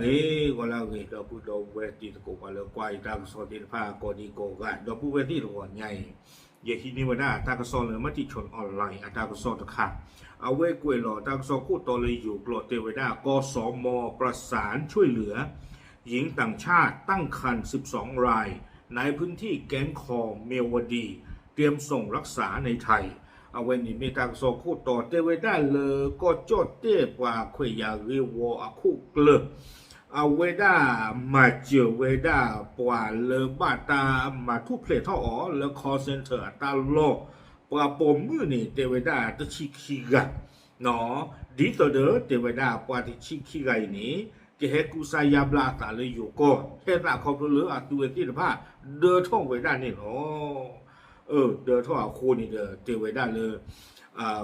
ဂီၤလၢအဂ့ၤ ဒီပုၢ်ဒီဝဲၢ်တံၤသကိး ပှၤလၢကွၢ်ယတၢ်ကစီၣ်သ့ၣ်တဖၣ် ကိးဒံကိးဂၤ ဒီပုၢ်ဝဲၢ်သ့ၣ်တဂီၤညါအံၤ ယဟံးန့ၢ်ဝဲဒၣ်တၢ်ကစီၣ်လၢ Matichon Online အတၢ်ကစီၣ်တခါ, အဝဲကွဲးလီၤတၢ်ကစီၣ်ခိၣ်တီလၢယိၤကျိာ်တဲဝဲဒၣ် กสม. ประสานช่วยเหลือ หญิงต่างชาติตั้งครรภ์ สิบสองราย ในพื้นที่แก๊งคอมเมียวดี เตรียมส่งรักษาในไทย အဝဲန့ၣ်မ့ၢ်တၢ်ကစီၣ်ခိၣ်တီတဲဝဲဒၣ်လၢ ကီၢ်ကၠီၣ်တဲၣ်ပှၤခွဲးယာ်ဂ့ၢ်ဝီအခိၣ်ကျၢၢ် အဝဲဒၣ်မၤစၢၤဝဲဒၣ်ပှၤလၢဘၣ်တၢ်မၤထူၣ်ဖျဲးထီၣ်အီၤလၢ call center အတၢ်လီၢ် ပှၤပိာ်မုၣ်န့ၣ် တဲဝဲဒၣ်တဆံခံဂၤ ဒ်သိးဒီးတဲဝဲဒၣ်ပှၤတဆံခံဂၤအံၤန့ၣ် ကဟဲကူစါယါဘျါအသးလၢယိၤကီၢ် ဟဲသးခီဖျိလၢအသုဝဲသ့ၣ်တဖၣ် ဒၢထီၣ်ဝဲဒၣ်န့ၣ်လီၤ. အၢ ဒၢထီၣ်အဃိန့ၣ်ဒီး တဲဝဲဒၣ်လၢ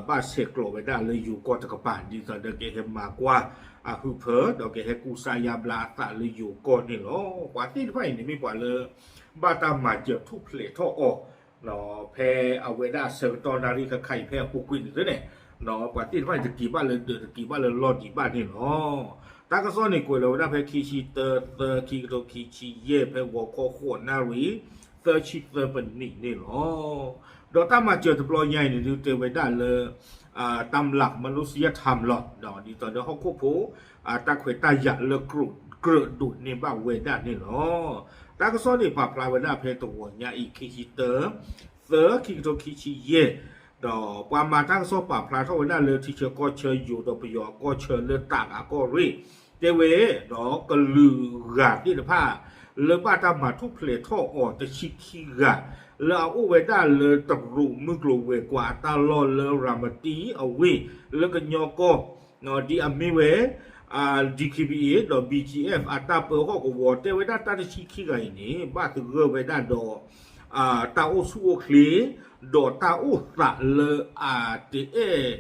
ဘၣ်ဆဲးကျိးဝဲဒၣ်လၢယိၤကီၢ်တကပၤ ဒ်သိးဒီးကဟဲမၤကွၢ်အဟုးဖၢ ဒီးကဟဲကူစါယါဘျါအသးလၢယိၤကီၢ်န့ၣ်လီၤ. ပှၤသ့ၣ်တဖၣ်အံၤန့ၣ်မ့ၢ်ပှၤလၢ ဘၣ်တၢ်မၤစၢၤထူၣ်ဖျဲးထီၣ်အီၤ ဖဲအဝဲဒၣ်ဆၢကတီၢ်နၣ်ရံၣ်ခဲခါအံၤ ဖဲအပူၤကွံာ်န့ၣ်သ့ၣ်န့ၣ် ပှၤသ့ၣ်တဖၣ်န့ၣ် တက့ၤဘၣ်လၢဒၢး တက့ၤဘၣ်လၢလီၢ်ဒံးဘၣ်န့ၣ်လီၤ. တၢ်ကစီၣ်န့ၣ်ကွဲးလီၤဝဲဒၣ်ဖဲခံဆံတၢ သၢ ခံကထိခံဆံယဲၢ် ဖဲဂီၤခီဃိးနၣ်ရံၣ် သၢဆံသၢပနံးန့ၣ်လီၤ. ဒီးတၢ်မၤစၢၤတဘျီညါအံၤန့ၣ်ဒုးတဲဝဲဒၣ်လၢ တၢ်မျးကမၢလိစံယထၢမ်လီၤ ဒ်သိးဒီးဟီၣ်ခိၣ်ဖိ အတၢ်ခွဲးတၢ်ယာ်လၢကြၢးဒိးန့ၢ်ဘၣ်ဝဲဒၣ်န့ၣ်လီၤ. တၢ်ကစီၣ်န့ၣ်ပာ်ဖျါဝဲဒၣ်ဖဲတဂီၤညါအံၤ ခံဆံတၢ သၢ ခံကထိခံဆံယဲၢ် ဒီးပှၤမၤတၢ်ကစီၣ်ပာ်ဖျါထီၣ်ဝဲဒၣ်လၢထံဆၢကီၢ်ဆၢယိၤဒီးပယီၤအကီၢ်ဆၢလၢတးအကီၢ်ရ့ၣ် တဲဝဲ ဒီးကလုာ်ဂၤသ့ၣ်တဖၣ် လၢဘၣ်တၢ်မၤထူၣ်ဖျဲးထီၣ်အီၤတဆံခံဂၤ လၢအအိၣ်ဝဲဒၣ်လၢတရူးမုၢ်ကျိၤဝဲၤကွာ်အတၢ်လီၢ်လၢရၤမတံအဝ့ၢ်လၢကညီကီၢ် ဒ်အမ့ၢ်ဝဲ DKBA ဒီး BGF အတၢ်ပၢဟီၣ်ကဝီၤ တဲဝဲဒၣ်တၢ်တဆံခံဂၤအံၤန့ၣ် ဘၣ်သဂၢၢ်ဝဲဒၣ်ဒီး တၢ်အိၣ်ဆူၣ်အိၣ်ချ့ ဒီးတၢ်အိၣ်သးလၢအတအဲၣ်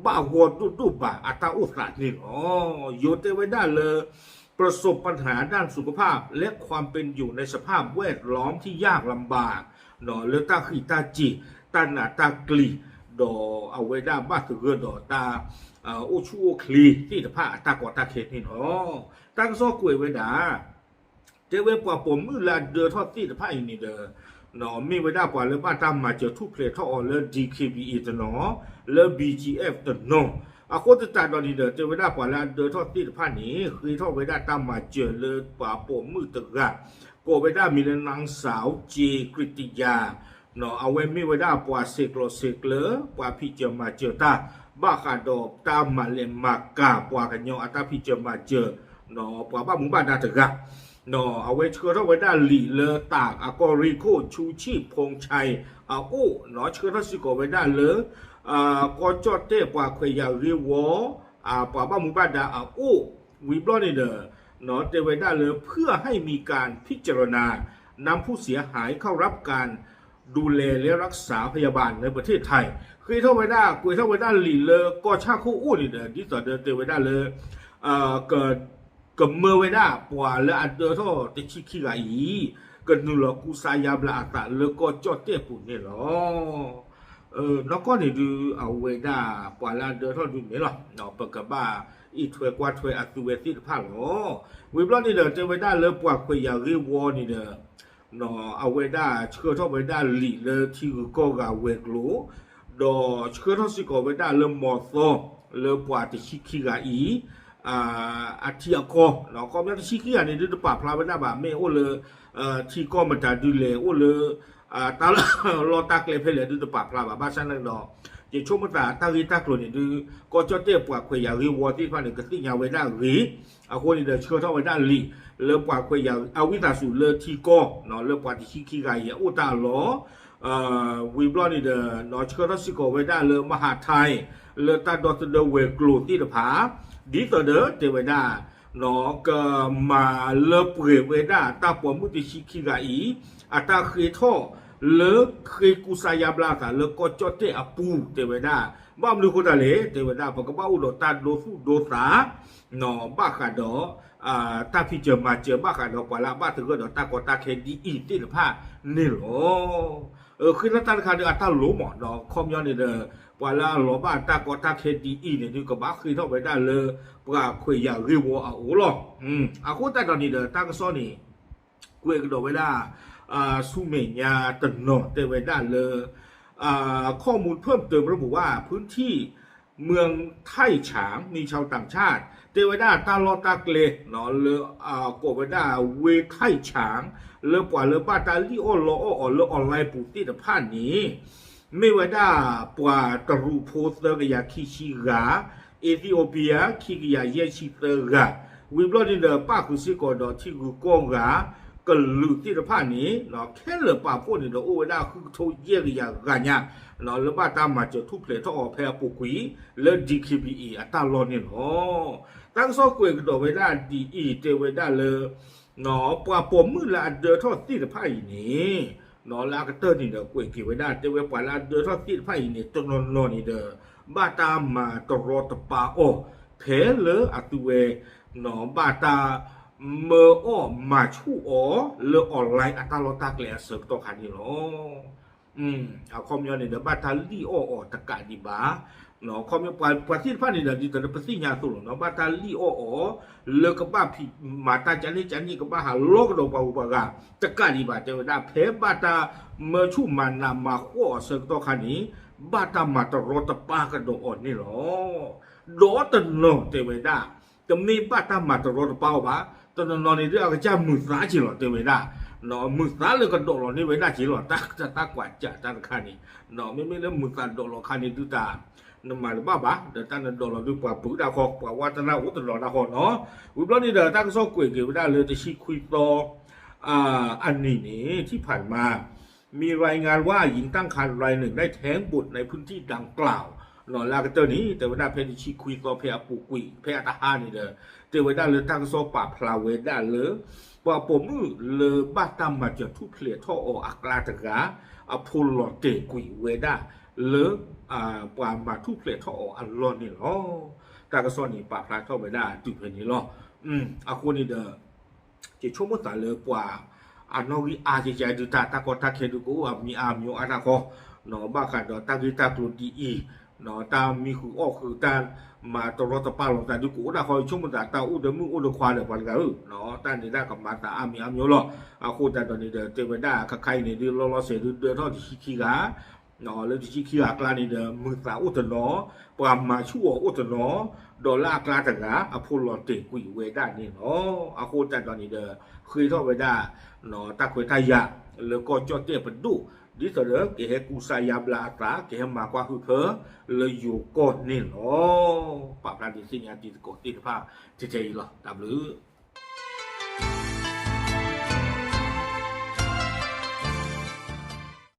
ဘၣ်ဂီၢ်ဒိၣ်ဒိၣ်ဘၣ်အတၢ်အိၣ်သးန့ၣ်လီၤ. ယိၤတဲဝဲဒၣ်လၢ ประสบปัญหาด้านสุขภาพและความเป็นอยู่ในสภาพแวดล้อมที่ยากลำบาก လၢတၢ်ဃံးတၢ်စ့ၤ တၢ်နးတၢ်ကျံၤ ဒီးအဝဲဒၣ်ဘၣ်သဂၢၢ်ဒီးတၢ် အိၣ်ဆူၣ်အိၣ်ချ့သ့ၣ်တဖၣ်အတၢ်ကီတၢ်ခဲန့ၣ်လီၤ. တၢ်ကစီၣ်ကွဲးဝဲဒၣ် တဲဝဲပှၤပိာ်မုၣ်လၢအဒၢထီၣ်သ့ၣ်တဖၣ်အံၤန့ၣ်ဒီး မ့ၢ်ဝဲဒၣ်ပှၤလၢဘၣ်တၢ်မၤစၢၤထူၣ်ဖျဲးထီၣ်အီၤလၢ DKBA တနီၤ လၢ BGF တနီၤ အဃိသတးဒီးန့ၣ်ဒီး တဲဝဲဒၣ်ပှၤလၢအဒၢထီၣ်သ့ၣ်တဖၣ်န့ၣ် ဃ့ထီၣ်ဝဲဒၣ်တၢ်မၤစၢၤလၢပှၤပိာ်မုၣ်တဂၤ ကိးဝဲဒၣ်မံၤလၢ နၢင်းစၢဝ်က့ကရံတယၤ အဝဲမ့ၢ်ဝဲဒၣ်ပှၤဆဲးကျိးဆဲးကျၢ ပှၤဖံးစၢၤမၤစၢၤတၢ် ဘၣ်ဃးဒီးတၢ်မၤလဲၤမၤကၤပှၤကညီအတၢ်ဖံးစၢၤမၤစၢၤ ပှၤဘၣ်မူဘၣ်ဒါတဂၤ အဝဲဆှၢထီၣ်ဝဲဒၣ်လံာ်လၢတးအကီၢ်ရ့ၣ်ခိၣ် ဆူဆံၣ်ဖိဆဲးအအိၣ် ဆှၢထီၣ်စ့ၢ်ကီးဝဲဒၣ်လၢ ကီၢ်ကၠီၣ်တဲၣ်ပှၤခွဲးယာ်ဂ့ၢ်ဝီ ပှၤဘၣ်မူဘၣ်ဒါအအိၣ် ဝံၤဘျီန့ၣ်ဒီး တဲဝဲဒၣ်လၢ เพื่อให้มีการพิจารณานำผู้เสียหายเข้ารับการดูแลและรักษาพยาบาลในประเทศไทย ဃ့ထီၣ်ဝဲဒၣ် ကွဲးထီၣ်ဝဲဒၣ်လံာ်လၢကီၢ်ဆၣ်ခိၣ်အိၣ်န့ၣ်ဒီး ဒ်သိးဒီးတဲဝဲဒၣ်လၢ ကမၢဝဲဒၣ်ပှၤလၢအဒၢထီၣ်တဆံခံဂၤအံၤ ကနုာ်လီၤကူစါယါဘျါအသးလၢကီၢ်ကၠီၣ်တဲၣ်ပူၤန့ၣ်လီၤ. နီၢ်ကီၢ်န့ၣ်ဒုး အဝဲဒၣ်ပှၤလၢအဒၢထီၣ်ဒုးမ့ၢ်လီၤ. ပကဘၣ်အံးထွဲကွၢ်ထွဲအသုဝဲသ့ၣ်တဖၣ်လီၤ. ဝံၤဘျီန့ၣ်ဒီး တဲဝဲဒၣ်လၢပှၤခွဲးယာ်ဂ့ၢ်ဝီန့ၣ်ဒီး အဝဲဒၣ်ဆှၢထီၣ်ဝဲဒၣ်လံာ်လၢထံဂုၤကီၢ်ဂၤဝဲၤကျိၤ ဒီးဆှၢထီၣ်စ့ၢ်ကီးဝဲဒၣ်လၢမီၤသီ လၢပှၤတဆံခံဂၤအံၤ အထံအကီၢ် ခီပညီတဆံခံဂၤန့ၣ်ဒုးတပာ်ဖျါဝဲဒၣ်ဘၣ် မ့ၢ်အိၣ်လၢ ထံကီၢ်မတၤဒုလဲၣ် အိၣ်လၢ တၢ်လီၢ်တၢ်ကျဲဖဲလဲၣ်ဒုးတပာ်ဖျါဘၣ် ဘၣ်ဆၣ်န့ၣ်ဒီး ယဆိကမိၣ်သးတၢ်ဂ့ၢ်တၢ်ကျိၤန့ၣ်ဒုး ကီၢ်ကၠီၣ်တဲၣ်ပှၤခွဲးယာ်ဂ့ၢ်ဝီသ့ၣ်တဖၣ်န့ၣ် ကသ့ၣ်ညါဝဲဒၣ်ဂ့ၤ အဃိန့ၣ်ဒီးဆှၢထီၣ်ဝဲဒၣ်လံာ် လၢပှၤခွဲးယာ်အဝံသးစူၤလၢထံကီၢ် လၢပှၤတဆံခံဂၤအံၤအအိၣ်တၢ်အလီၢ် ဝံၤဘျီန့ၣ်ဒီး ဆှၢထီၣ်စ့ၢ်ကီးဝဲဒၣ်လၢ မဟးထဲ လၢတၢ်ဒီသဒၢဝဲၤကျိၤသ့ၣ်တဖၣ် ဒ်သိးဒီးတဲဝဲဒၣ် ကမၤလၢပှဲၤဝဲဒၣ်တၢ်ပိာ်မုၣ်တဆံခံဂၤအံၤ အတၢ်ဃ့ထီၣ်လၢဃ့ကူစါယါဘျါအသးလၢကီၢ်ကၠီၣ်တဲၣ်အပူၤ တဲဝဲဒၣ် ဘၣ်မနုၤအဃိသတးလဲၣ် တဲဝဲဒၣ် ပကဘၣ်အိၣ်ဒီးတၢ်ဒိသူၣ်ဒိသး ဘၣ်ဃးဒီး တၢ်ဖံးစၢၤမၤစၢၤ ဘၣ်ဃးဒီးပှၤလၢအဘၣ်သဂၢၢ်ဒီးတၢ်ကီတၢ်ခဲဒ်အံၤသ့ၣ်တဖၣ်န့ၣ်လီၤ. ဃ့ထီၣ်တၢ်တခါဒီးအတၢ်လိၣ်မး ဒီးခီပညီန့ၣ်ဒီး ပှၤလၢအလီၤဘၣ်တၢ်ကီတၢ်ခဲဒ်အံၤန့ၣ်ဒီး ကဘၣ်ဃ့ထီၣ်ဝဲဒၣ်လၢ ပှၤခွဲးယာ်ဂ့ၢ်ဝီအအိၣ်လီၤ. အဃိသတးဒီးန့ၣ်ဒီး တၢ်ကစီၣ်န့ၣ် ကွဲးကဒီးဝဲဒၣ် ဆူမဲာ်ညါတနီၤတဲဝဲဒၣ်လၢ ข้อมูลเพิ่มเติมระบุว่าพื้นที่ เมืองไท่ฉาง มีชาวต่างชาติ တဲဝဲဒၣ်တၢ်လီၢ်တၢ်ကျဲ လၢ ကိးဝဲဒၣ် ဝ့ၢ်ထၢၣ်ဆၣ် လၢပှၤလၢဘၣ်တၢ်လံၣ်အီၣ်လီအီၣ်အီၤလၢ online ပူၤသ့ၣ်တဖၣ်န့ၣ် မ့ၢ်ဝဲဒၣ်ပှၤတရူးဖိသၢကယၤခံဆံဂၤ, အ့သံၣ်အိပံယါ ခံကယၤယဲၢ်ဆံသၢဂၤ, ဝံၤဘျီန့ၣ်ဒီး ပၣ်ဃုာ်စ့ၢ်ကီးဒီးထံဂုၤကီၢ်ဂၤ ကလုာ်သ့ၣ်တဖၣ်န့ၣ် ခဲလၢာ်ပာ်ဖှိၣ်န့ၣ်ဒီး အိၣ်ဝဲဒၣ်ဃုကထိယဲၢ်ကယၤဂၤညါ လၢဘၣ်တၢ်မၤစၢၤထူၣ်ဖျဲးထီၣ်အီၤဖဲအပူၤကွံာ် လၢ DKBA အတၢ်လီၢ်န့ၣ်လီၤ. တၢ်ကစီၣ်ကွဲးကဒီးဝဲဒၣ်ဒ်အံၤ တဲဝဲဒၣ်လၢ ပှၤပိာ်မုၣ်လၢအဒၢထီၣ်သ့ၣ်တဖၣ်အံၤန့ၣ် လၢအကတၢၢ်န့ၣ်ဒီး ကွဲးက့ၤဝဲဒၣ် တဲဝဲပှၤလၢအဒၢထီၣ်သ့ၣ်တဖၣ်အံၤန့ၣ် တနီၤနီၤန့ၣ်ဒီး ဘၣ်တၢ်မၤတရီတပါအီၤ ဖဲလၢအသုဝဲ ဘၣ်တၢ်မၢအီၣ်မၤဆူၣ်အီၤလၢ online အတၢ်လီၢ်တၢ်ကျဲအဆၢကတီၢ်ခါန့ၣ်လီၤ. အခီပညီန့ၣ်ဒီး ဘၣ်တၢ်လံၣ်အီၣ်အီၤတကးဒံးဘၣ်. ခီပညီပှၤသ့ၣ်တဖၣ်န့ၣ်ဒီး ဒ်သိးလၢပသ့ၣ်ညါအသိးလီၤနီၤ ဘၣ်တၢ်လံၣ်အီၣ်အီၤ လၢကဘၣ်ဖံးမၤတၢ်ကန့ၣ်ကန့ၣ် ကဘၣ်ဟးလီၤကဒီးပှၤဂုၤပှၤဂၤ တကးဒံးဘၣ် တဲဝဲဒၣ် ဖဲဘၣ်တၢ်မၢဆူၣ်မၤနးမၤဃီၣ်အဆၢကတီၢ်ခါန့ၣ် ဘၣ်တၢ်မၤတရီတပါကဒီးအီၤန့ၣ်လီၤ. ဒီးတနီၤတဲဝဲဒၣ် တမ့ၢ်ဘၣ်တၢ်မၤတရီတပါအီၤဘၣ်, တနီၤနီၤန့ၣ်ဒုးအကစၢ်မုာ်သးက့ၤလီၤ တဲဝဲဒၣ်, မုာ်သးလၢကဒိးလီၤန့ၢ်ဝဲဒၣ်က့ၤလီၤ တၢ် တၢ်ကွၢ်ကၢ်တၢ်တခါန့ၣ်, မ့မ့ၢ်လၢမုာ်သးဒိးလီၤခါန့ၣ်ဒုးတၢ် နမၤတဘၣ်ဘၣ် ဒီးတၢ်နဒိးလီၤဒုးပှၤပုၢ်ဒၣ်ဃီ ပှၤဝါတနၢ်အိၣ်တနီၤဒၣ်ဃီနီၤ. ဝံၤဘျီန့ၣ်ဒီး တၢ်ကစီၣ်ကွဲးက့ၤဝဲဒၣ်လၢတဆံခွံသီ အနံၤန့ၣ် ထံၣ်ဖးမး มีรายงานว่าหญิงตั้งครรภ์รายหนึ่งได้แท้งบุตรในพื้นที่ดังกล่าว လၢအကတၢၢ်န့ၣ် တဲဝဲဒၣ်ဖဲတဆံခွံသီဖဲအပူၤကွံာ် ဖဲအတဟါန့ၣ်ဒီး တဲဝဲဒၣ်လၢတၢ်ကစီၣ်ပာ်ဖျါဝဲဒၣ်လၢ ပှၤပိာ်မုၣ်လၢဘၣ်တၢ်မၤစၢၤထူၣ်ဖျဲးထီၣ်အီၤအကျါတဂၤ အဖိလီၤတဲာ်ကွံာ်ဝဲဒၣ်လၢ ပှၤမၤထူၣ်ဖျဲးထီၣ်အီၤအလီၢ်န့ၣ်လီၤ. တၢ်ကစီၣ်န့ၣ် ပာ်ဖျါထီၣ်ဝဲဒၣ်တုၤဖဲန့ၣ်လီၤ. အဃိန့ၣ်ဒီး ယဆိကမိၣ်သးလၢပှၤ အနီၣ်ဂံၢ်အါကကဒုးတၢ် တၢ်ကီတၢ်ခဲဒုးကအိၣ်အမံၤအါမံၤအါဒၣ်ဃီ, ဘၣ်ဃးဒီးတၢ်ဂ့ၢ်တၢ်ကျိၤဒ်အံၤ, တၢ်မံဃုာ်အီၣ်ဃုာ် တၢ်မၤတရီတပါလီၤသးဒုးကအိၣ်ဒၣ်ဃီ ယဆိကမိၣ်သးတၢ်အိၣ်ဒီးမုၣ်အိၣ်ဒီးခွါဒီးပှၤတဂၤဧၢ, တၢ်န့ၣ်ဒၣ်ကမၤသးအါမံၤအါမံၤလီၤ. အဃိသတးဒီးန့ၣ်ဒီး တဲဝဲဒၣ်ခါခါအံၤန့ၣ်ဒုး လီၤလီၤဆဲးဒုးဒၢထီၣ်တဆံခံဂၤ လၢတဆံခံဂၤအကျါန့ၣ်ဒီး မုာ်သးအိၣ်တနီၤ, ပှၤမၤဆူၣ်အီၤအိၣ်တနီၤ, ဒီးလၢအကျါတဂၤ အဖိလီၤတဲာ်ကွံာ်ဝဲဒၣ်န့ၣ်လီၤ. အဃိသတးဒီးန့ၣ်ဒီး ဃ့ထီၣ်ဝဲဒၣ် တၢ်ခွဲးတၢ်ယာ် လၢကီၢ်ကၠီၣ်တဲၣ်ပဒိၣ်, ဒ်သိးဒီး ကဟဲကူစါယါဘျါအသး ကဟဲမၤကွၢ်ဟုၣ်ဖၢ လၢယိၤကီၢ်န့ၣ်လီၤ. ပာ်ဖျါဒုးသ့ၣ်ညါတံၤသကိးသ့ၣ်တဖၣ် ထဲထဲအံၤလီၤ. တၢ်ဘျုး